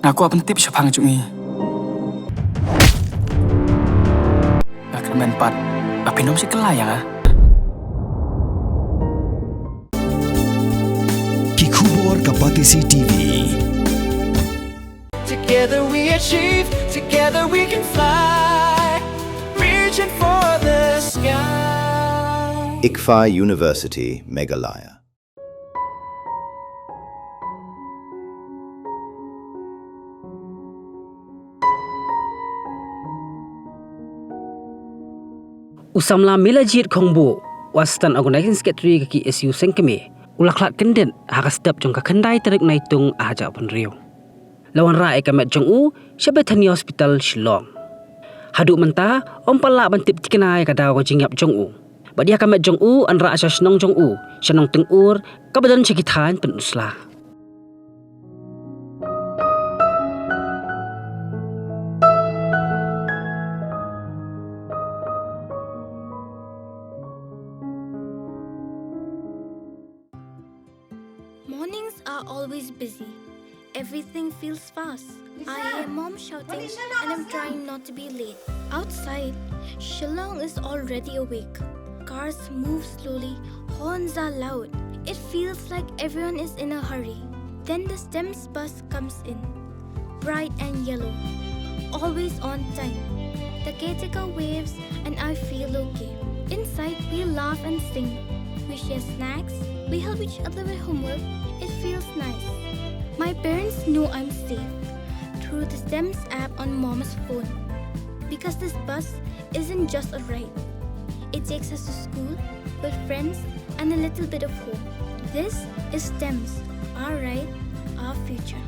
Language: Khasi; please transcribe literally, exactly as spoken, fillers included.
Nga kwah pyntip shaphang jong i. Nga kyrmen pat ba phin ym shah kylla ïa nga. Ki khubor ka Batesi T V. Together we achieve, together we can fly, reaching for the sky. ICFAI University, Meghalaya. U samla Melajit Khongbuh, u Assistant Organizing Secretary ka K S U Sengkmie, u la khlad kyndit ha ka step jong ka khyndai tarik Naitung arhajar arphew hynriew. La wanrah ïa ka met jong u sha Bethany Hospital Shillong. Haduh mynta ym pat lah ban tip thikna ïa ka daw ka jingïap jong u. Bad ïa ka met jong u yn rah sha shnong jong u, sha Nongtyngeur, kaba don sha ki thaiñ Pynursla. Mornings are always busy. Everything feels fast. I hear mom shouting and I'm trying not to be late. Outside, Shillong is already awake. Cars move slowly, horns are loud. It feels like everyone is in a hurry. Then the STEMS bus comes in. Bright and yellow, always on time. The caretaker waves and I feel okay. Inside, we laugh and sing. We share snacks. We help each other with homework. It feels nice. My parents know I'm safe through the STEMS app on mom's phone. Because this bus isn't just a ride. It takes us to school, with friends, and a little bit of hope. This is STEMS, our ride, our future.